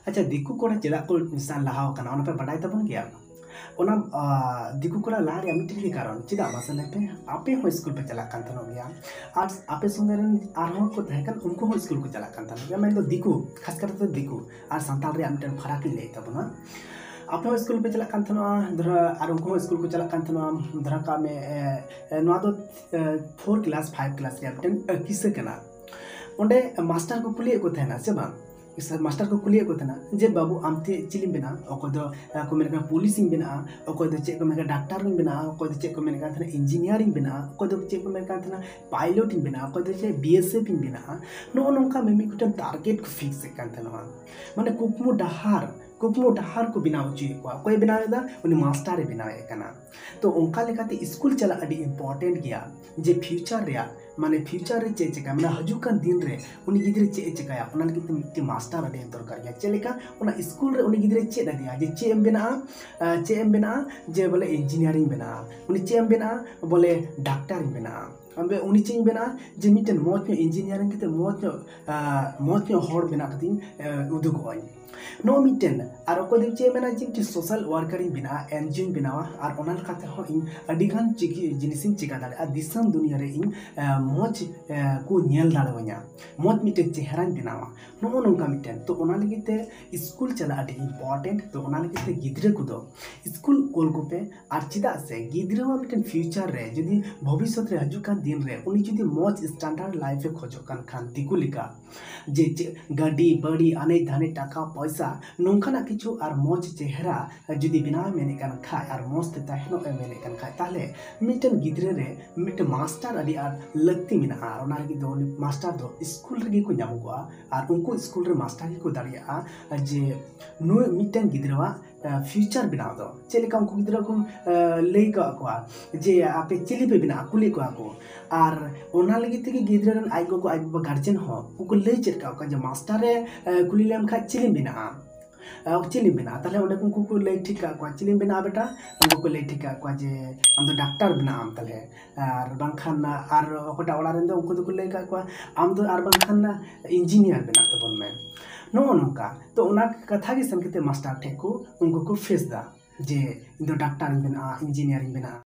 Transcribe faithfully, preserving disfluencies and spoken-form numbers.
ᱟᱪᱪᱷᱟ, ᱫᱤᱠᱩ ᱠᱚᱲᱟ ᱪᱮᱫᱟᱜ ᱠᱚ ᱥᱟᱶ ᱞᱟᱦᱟᱣ ᱟᱠᱟᱱᱟ, ᱚᱱᱟ ᱯᱮ ᱵᱟᱰᱟᱭ ᱛᱟᱵᱚᱱ ᱜᱮᱭᱟ? ᱚᱱᱟ ᱫᱤᱠᱩ ᱠᱚᱲᱟ ᱞᱟᱦᱟ ᱨᱮᱭᱟᱜ ᱢᱤᱫᱴᱮᱱ ᱜᱮ ᱠᱟᱨᱚᱱ᱾ ᱪᱮᱫᱟᱜ ᱢᱟᱥᱮ ᱞᱟᱹᱭ ᱯᱮ? ᱟᱯᱮ ᱦᱚᱸ ᱥᱠᱩᱞ ᱯᱮ ᱪᱟᱞᱟᱜ ᱠᱟᱱ ᱛᱟᱦᱮᱱᱚᱜ ᱜᱮᱭᱟ, ᱟᱨ ᱟᱯᱮ ᱥᱚᱸᱜᱮ ᱨᱮᱱ ᱟᱨᱦᱚᱸ ᱠᱚ ᱛᱟᱦᱮᱸ ᱠᱟᱱ, ᱩᱱᱠᱩ ᱦᱚᱸ ᱥᱠᱩᱞ ᱠᱚ ᱪᱟᱞᱟᱜ ᱠᱟᱱ ᱛᱟᱦᱮᱱᱚᱜ ᱜᱮᱭᱟ, ᱢᱮᱱᱫᱚ ᱫᱤᱠᱩ, ᱠᱷᱟᱥ ᱠᱟᱨᱛᱮ ᱫᱤᱠᱩ᱾ ᱟᱨ ᱥᱟᱱᱛᱟᱲ ᱨᱮᱭᱟᱜ ᱢᱤᱫᱴᱮᱱ ᱯᱷᱟᱨᱟᱠ ᱤᱧ ᱞᱟᱹᱭᱮᱫ ᱛᱟᱵᱚᱱᱟ᱾ ᱟᱯᱮ ᱦᱚᱸ ᱥᱠᱩᱞ ᱯᱮ ᱪᱟᱞᱟᱜ ᱠᱟᱱ ᱛᱟᱦᱮᱱᱚᱜᱼᱟ, ᱫᱷᱚᱨᱚ, ᱟᱨ ᱩᱱᱠᱩ ᱦᱚᱸ ᱥᱠᱩᱞ ᱠᱚ ᱪᱟᱞᱟᱜ ᱠᱟᱱ ᱛᱟᱦᱮᱱᱚᱜᱼᱟ, ᱫᱷᱚᱨᱚ ᱠᱟᱜ ᱢᱮ, ᱮ, ᱮ, ᱱᱚᱣᱟ ᱫᱚ ᱯᱷᱳᱨ ᱠᱞᱟᱥ, ᱯᱷᱟᱭᱤᱵᱷ ᱠᱞᱟᱥ ᱨᱮᱭᱟᱜ ᱢᱤᱫᱴᱮᱱ ᱠᱤᱥᱟᱹ ᱠᱟᱱᱟ᱾ ᱚᱸᱰᱮ ᱢᱟᱥᱴᱟᱨ ᱠᱚ ᱠᱩᱞᱤᱭᱮᱫ ᱠᱚ ᱛᱟᱦᱮᱱᱟ ᱥᱮ ᱵᱟᱝ? ᱢᱟᱥᱴᱟᱨ ᱠᱚ ᱠᱩᱞᱤᱭᱮᱫ ᱠᱚ ᱛᱟᱦᱮᱱᱟ ᱡᱮ, "ᱵᱟᱹᱵᱩ, ᱟᱢ ᱛᱮ ᱪᱤᱞᱤᱢ ᱵᱮᱱᱟᱜᱼᱟ?" ᱚᱠᱚᱭ ᱫᱚ ᱠᱚ ᱢᱮᱱᱮᱫ ᱠᱟᱱᱟ ᱯᱩᱞᱤᱥ ᱤᱧ ᱵᱮᱱᱟᱜᱼᱟ, ᱚᱠᱚᱭ ᱫᱚ ᱪᱮᱫ ᱠᱚ ᱢᱮᱱᱮᱫ ᱠᱟᱱᱟ ᱰᱟᱠᱛᱟᱨ ᱤᱧ ᱵᱮᱱᱟᱜᱼᱟ, ᱚᱠᱚᱭ ᱫᱚ ᱪᱮᱫ ᱠᱚ ᱢᱮᱱᱮᱫ ᱠᱟᱱ ᱛᱟᱦᱮᱱᱟ ᱤᱧᱡᱤᱱᱤᱭᱟᱨ ᱤᱧ ᱵᱮᱱᱟᱜᱼᱟ, ᱚᱠᱚᱭ ᱫᱚ ᱪᱮᱫ ᱠᱚ ᱢᱮᱱᱮᱫ ᱠᱟᱱ ᱛᱟᱦᱮᱱᱟ ᱯᱟᱭᱞᱚᱴ ᱤᱧ ᱵᱮᱱᱟᱜᱼᱟ, ᱚᱠᱚᱭ ᱫᱚ ᱪᱮᱫ ᱵᱤ ᱮᱥ ᱮᱯᱷ ᱤᱧ ᱵᱮᱱᱟᱜᱼᱟ᱾ ᱱᱚᱜᱼᱚ ᱱᱚᱝᱠᱟ ᱢᱤᱢᱤᱫ ᱜᱚᱴᱮᱱ ᱴᱟᱨᱜᱮᱴ ᱠᱚ ᱯᱷᱤᱠᱥ ᱮᱫ ᱠᱟᱱ ᱛᱟᱦᱮᱱᱟ᱾ ᱢᱟᱱᱮ ᱠᱩᱠᱢᱩ ᱰᱟᱦᱟᱨ, ᱠᱩᱠᱢᱩ ᱰᱟᱦᱟᱨ ᱠᱚ ᱵᱮᱱᱟᱣ ᱦᱚᱪᱚᱭᱮᱫ ᱠᱚᱣᱟ᱾ ᱚᱠᱚᱭᱮ ᱵᱮᱱᱟᱣ ᱮᱫᱟ? ᱩᱱᱤ ᱢᱟᱥᱴᱟᱨᱮ ᱵᱮᱱᱟᱣᱮᱫ ᱠᱟᱱᱟ᱾ ᱛᱚ ᱚᱱᱠᱟ ᱞᱮᱠᱟᱛᱮ ᱥᱠᱩᱞ ᱪᱟᱞᱟᱜ ᱟᱹᱰᱤ ᱤᱢᱯᱚᱨᱴᱮᱱᱴ ᱜᱮᱭᱟ, ᱡᱮ ᱯᱷᱤᱭᱩᱪᱟᱨ ᱨᱮᱭᱟᱜ, ᱢᱟᱱᱮ ᱯᱷᱤᱭᱩᱪᱟᱨ ᱨᱮ ᱪᱮᱫ ᱪᱮᱠᱟ, ᱢᱟᱱᱮ ᱦᱤᱡᱩᱜ ᱠᱟᱱ ᱫᱤᱱ ᱨᱮ ᱩᱱᱤ ᱜᱤᱫᱽᱨᱟᱹ ᱪᱮᱫ ᱮ ᱪᱮᱠᱟᱭᱟ, ᱚᱱᱟ ᱞᱟᱹᱜᱤᱫ ᱛᱮ ᱢᱤᱫᱴᱮᱱ ᱢᱟᱥᱴᱟᱨ ᱟᱹᱰᱤ ᱫᱚᱨᱠᱟᱨ ᱜᱮᱭᱟ᱾ ᱪᱮᱫ ᱞᱮᱠᱟ? ᱚᱱᱟ ᱥᱠᱩᱞ ᱨᱮ ᱩᱱᱤ ᱜᱤᱫᱽᱨᱟᱹ ᱪᱮᱫ ᱟᱫᱮᱭᱟ ᱡᱮ ᱪᱮᱫ ᱮᱢ ᱵᱮᱱᱟᱜᱼᱟ, ᱟᱸ, ᱪᱮᱫ ᱮᱢ ᱵᱮᱱᱟᱜᱼᱟ, ᱡᱮ ᱵᱚᱞᱮ ᱤᱧᱡᱤᱱᱤᱭᱟᱨᱤᱧ ᱵᱮᱱᱟᱜᱼᱟ, ᱩᱱᱤ ᱪᱮᱫ ᱮᱢ ᱵᱮᱱᱟᱜᱼᱟ, ᱵᱚᱞᱮ ᱰᱟᱠᱛᱟᱨᱤᱧ ᱵᱮᱱᱟᱜᱼᱟ, ᱟᱢ ᱵᱮ-, ᱩᱱᱤ ᱪᱮᱫ ᱤᱧ ᱵᱮᱱᱟᱜᱼᱟ, ᱡᱮ ᱢᱤᱫᱴᱮᱱ ᱢᱚᱡᱽ ᱧᱚᱜ ᱤᱧᱡᱤᱱᱤᱭᱟᱨᱤᱧ ᱠᱟᱛᱮ ᱢᱚᱡᱽ ᱧᱚᱜ, ᱟᱸ, ᱢᱚᱡᱽ ᱧᱚᱜ ᱦᱚᱲ ᱵᱮᱱᱟᱜ ᱠᱟᱛᱮᱧ, ᱟᱸ, ᱩᱫᱩᱜᱚᱜ ᱟᱹᱧ᱾ ᱱᱚᱜᱼᱚ ᱢᱤᱫᱴᱮᱱ᱾ ᱟᱨ ᱚᱠᱚᱭ ᱫᱚ ᱪᱮᱫ ᱮ ᱢᱮᱱᱟ ᱡᱮ ᱢᱤᱫᱴᱮᱱ ᱥᱳᱥᱟᱞ ᱣᱟᱨᱠᱟᱨᱤᱧ ᱵᱮᱱᱟᱜᱼᱟ, ᱮᱱ ᱡᱤ ᱳᱧ ᱵᱮᱱᱟᱣᱟ, ᱟᱨ ᱚᱱᱟ ᱞᱮᱠᱟ ᱛᱮᱦᱚᱸ ᱤᱧ ᱟᱹᱰᱤ ᱜᱟᱱ ᱪᱤᱠᱤ ᱡᱤᱱᱤᱥᱤᱧ ᱪᱮᱠᱟ ᱫᱟᱲᱮᱭᱟᱜᱼᱟ, ᱫᱤᱥᱚᱢ ᱫᱩᱱᱤᱭᱟᱹ ᱨᱮ ᱤᱧ, ᱟᱸ, ᱢᱚᱡᱽ, ᱟᱸ, ᱠᱚ ᱧᱮᱞ ᱫᱟᱲᱮᱣᱟᱹᱧᱟ, ᱢᱚᱡᱽ ᱢᱤᱫᱴᱮᱱ ᱪᱮᱦᱨᱟᱧ ᱵᱮᱱᱟᱣᱟ, ᱱᱚᱜᱼᱚ ᱱᱚᱝᱠᱟ ᱢᱤᱫᱴᱮᱱ᱾ ᱛᱚ ᱚᱱᱟ ᱞᱟᱹᱜᱤᱫ ᱛᱮ ᱥᱠᱩᱞ ᱪᱟᱞᱟᱜ ᱟᱹᱰᱤ ᱤᱢᱯᱚᱨᱴᱮᱱᱴ᱾ ᱛᱚ ᱚᱱᱟ ᱞᱟᱹᱜᱤᱫ ᱛᱮ ᱜᱤᱫᱽᱨᱟᱹ ᱠᱚᱫᱚ ᱥᱠᱩᱞ ᱠᱳᱞ ᱠᱚᱯᱮ᱾ ᱟᱨ ᱪᱮᱫᱟᱜ ᱥᱮ ᱜᱤᱫᱽᱨᱟᱹᱣᱟᱜ ᱢᱤᱫᱴᱮᱱ ᱯᱷᱤᱭᱩᱪᱟᱨ ᱨᱮ ᱡᱩᱫᱤ ᱵᱷᱚᱵᱤᱥᱥᱚᱛ ᱨᱮ ᱦᱤᱡᱩᱜ ᱠᱟᱱ ᱫᱤᱱ ᱨᱮ ᱩᱱᱤ ᱡᱩᱫᱤ ᱢᱚᱡᱽ ᱥᱴᱟᱱᱰᱟᱨᱰ ᱞᱟᱭᱤᱯᱷ ᱮ ᱠᱷᱚᱡᱚᱜ ᱠᱟᱱ ᱠᱷᱟᱱ, ᱫᱤᱠᱩ ᱞᱮᱠᱟ ᱡᱮ ᱪᱮᱫ ᱜᱟᱹᱰᱤ, ᱵᱟᱹᱲᱤ, ᱟᱱᱮᱡ ᱫᱷᱟᱱᱮᱡ, ᱴᱟᱠᱟ ᱯᱚᱭᱥᱟ, ᱱᱚᱝᱠᱟᱱᱟᱜ ᱠᱤᱪᱷᱩ ᱟᱨ ᱢᱚᱡᱽ ᱪᱮᱦᱨᱟ ᱡᱩᱫᱤ ᱵᱮᱱᱟᱣ ᱮ ᱢᱮᱱᱮᱫ ᱠᱟᱱ ᱠᱷᱟᱡ ᱟᱨ ᱢᱚᱡᱽ ᱛᱮ ᱛᱟᱦᱮᱱᱚᱜ ᱮ ᱢᱮᱱᱮᱫ ᱠᱟᱱ ᱠᱷᱟᱡ, ᱛᱟᱦᱞᱮ ᱢᱤᱫᱴᱮᱱ ᱜᱤᱫᱽᱨᱟᱹ ᱨᱮ ᱢᱤᱫᱴᱮᱱ ᱢᱟᱥᱴᱟᱨ ᱟᱹᱰᱤ ᱟᱸᱴ ᱞᱟᱹᱠᱛᱤ ᱢᱮᱱᱟᱜᱼᱟ᱾ ᱟᱨ ᱚᱱᱟ ᱞᱟᱹᱜᱤᱫ ᱫᱚ ᱩᱱᱤ ᱢᱟᱥᱴᱟᱨ ᱫᱚ ᱥᱠᱩᱞ ᱨᱮᱜᱮ ᱠᱚ ᱧᱟᱢᱚᱜᱚᱜᱼᱟ᱾ ᱟᱨ ᱩᱱᱠᱩ ᱥᱠᱩᱞ ᱨᱮ ᱢᱟᱥᱴᱟᱨ ᱜᱮᱠᱚ ᱫᱟᱲᱮᱭᱟᱜᱼᱟ ᱡᱮ ᱱᱩᱭ ᱢᱤᱫᱴᱮᱱ ᱜᱤᱫᱽᱨᱟᱹᱣᱟᱜ, ᱟᱸ, ᱯᱷᱤᱭᱩᱪᱟᱨ ᱵᱮᱱᱟᱣ ᱫᱚ᱾ ᱪᱮᱫ ᱞᱮᱠᱟ ᱩᱱᱠᱩ ᱜᱤᱫᱽᱨᱟᱹ ᱠᱚ, ᱟᱸ, ᱞᱟᱹᱭ ᱠᱟᱜ ᱠᱚᱣᱟ ᱡᱮ ᱟᱯᱮ ᱪᱤᱞᱤ ᱯᱮ ᱵᱮᱱᱟᱜᱼᱟ, ᱠᱩᱞᱤ ᱠᱚᱣᱟ ᱠᱚ᱾ ᱟᱨ ᱚᱱᱟ ᱞᱟᱹᱜᱤᱫ ᱛᱮᱜᱮ ᱜᱤᱫᱽᱨᱟᱹ ᱨᱮᱱ ᱟᱡ ᱜᱚᱜᱚ ᱟᱡ ᱵᱟᱵᱟ ᱜᱟᱨᱡᱮᱱ ᱦᱚᱸ ᱩᱱᱠᱩ ᱞᱟᱹᱭ ᱪᱮᱫ ᱠᱟᱜ ᱠᱚᱣᱟ ᱡᱮ ᱢᱟᱥᱴᱟᱨ ᱮ, ᱟᱸ, ᱠᱩᱞᱤ ᱞᱮᱢ ᱠᱷᱟᱡ ᱪᱤᱞᱤᱢ ᱵᱮᱱᱟᱜᱼᱟ, ᱟᱸ, ᱪᱤᱞᱤᱢ ᱵᱮᱱᱟᱜᱼᱟ? ᱛᱟᱦᱞᱮ ᱚᱸᱰᱮ ᱩᱱᱠᱩ ᱠᱚ ᱞᱟᱹᱭ ᱴᱷᱤᱠ ᱠᱟᱜ ᱠᱚᱣᱟ ᱪᱤᱞᱤᱢ ᱵᱮᱱᱟᱜᱼᱟ ᱵᱮᱴᱟ, ᱩᱱᱠᱩ ᱠᱚ ᱞᱟᱹᱭ ᱴᱷᱤᱠ ᱠᱟᱜ ᱠᱚᱣᱟ ᱡᱮ ᱟᱢ ᱫᱚ ᱰᱟᱠᱛᱟᱨ ᱵᱮᱱᱟᱜ ᱟᱢ ᱛᱟᱦᱞᱮ᱾ ᱟᱨ ᱵᱟᱝᱠᱷᱟᱱ ᱟᱨ ᱚᱠᱚᱭᱴᱟᱜ ᱚᱲᱟᱜ ᱨᱮᱱ ᱫᱚ ᱩᱱᱠᱩ ᱫᱚᱠᱚ ᱞᱟᱹᱭ ᱠᱟᱜ ᱠᱚᱣᱟ ᱟᱢ ᱫᱚ ᱟᱨ ᱵᱟᱝᱠᱷᱟᱱ ᱤᱧᱡᱤᱱᱤᱭᱟᱨ ᱵᱮᱱᱟᱜ ᱛᱟᱵᱚᱱ ᱢᱮ᱾ ᱱᱚᱜᱼᱚ ᱱᱚᱝᱠᱟ᱾ ᱛᱚ ᱚᱱᱟ ᱠᱟᱛᱷᱟ ᱜᱮ ᱥᱮᱱ ᱠᱟᱛᱮ ᱢᱟᱥᱴᱟᱨ ᱴᱷᱮᱡ ᱠᱚ ᱩᱱᱠᱩ ᱠᱚ ᱯᱷᱮᱥ ᱫᱟ ᱡᱮ ᱤᱧ ᱫᱚ ᱰᱟᱠᱛᱟᱨ ᱤᱧ ᱵᱮᱱᱟᱜᱼᱟ, ᱤᱧᱡᱤᱱᱤᱭᱟᱨ ᱤᱧ ᱵᱮᱱᱟᱜᱼᱟ᱾